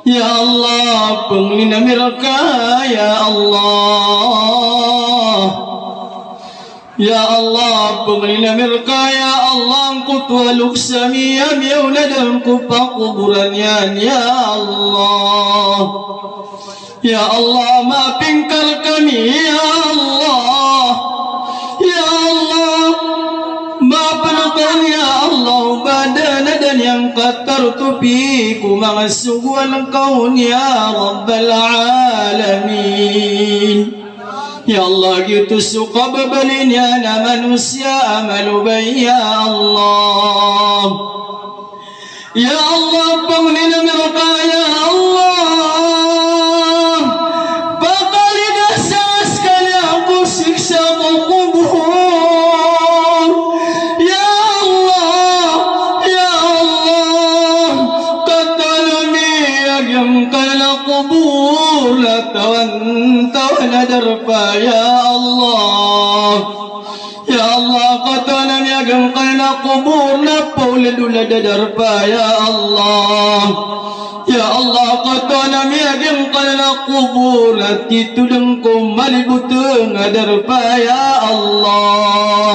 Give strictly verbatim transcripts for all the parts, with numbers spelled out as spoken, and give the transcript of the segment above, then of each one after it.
Ya Allah, pangnin ami rka, ya Allah. Ya Allah, pangnin ami rka, ya Allah, angkoto a loks ami a miyaonad ko pakoboran iyan, ya Allah. Ya Allah, maapin ka rkami, ya Allah. Ya Allah, maapn ka rkami, ya Allah, o ba adn a da niyan katartopi ko manga sogoan ka on, ya Rabbal Alamin. Ya Allah, giyoto so kababaloy niyan a manosiya a malobay, ya Allah. Ya Allah, pangnin ami rka, ya Allah. Pakalidasa skaniyan ko siksa ko kobor. Ya Allah, ya Allah. Katawan ami a giyangkanan a kobor na tawantawan a darpa, ya Allah. Ya Allah, katawan ami a giyangkanan a kobor na paoladolad a darpa, ya Allah. Ya Allah, katawan ami a giyangkanan a kobor na titho dn ko malibotng a darpa, ya Allah.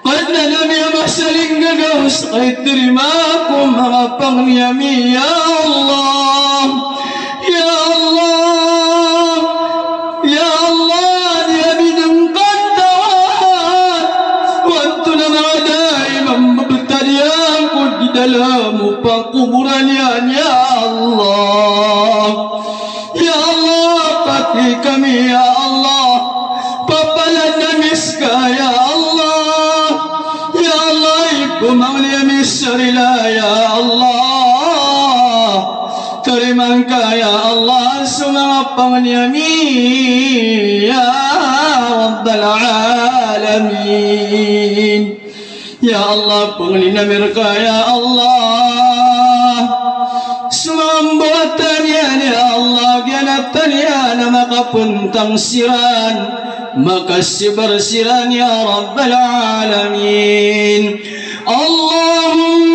Kadnan ami a masalinggagaw, ska i tarimaa ko manga pangni ami, ya Allah. Ya Allah, ya Allah, di ami dn katawan o antonaa manga da i mambtad iyan ko di dalam o pangkoboran iyan, ya Allah. Ya Allah, pati kami, ya Allah. Papalad ami ska, ya Allah. Ya Allah, ipmangni ami sa rila, ya Allah. Tarimaa ngka, ya Allah, so manga pangni ami, ya Rabbal Alamin. Ya Allah, pangnin ami rka, ya Allah. So manga mbawatan iyan, ya Allah, giyanatan iyan a makapontang siran, makasibar siran, ya Rabbal Alamin. Allahumma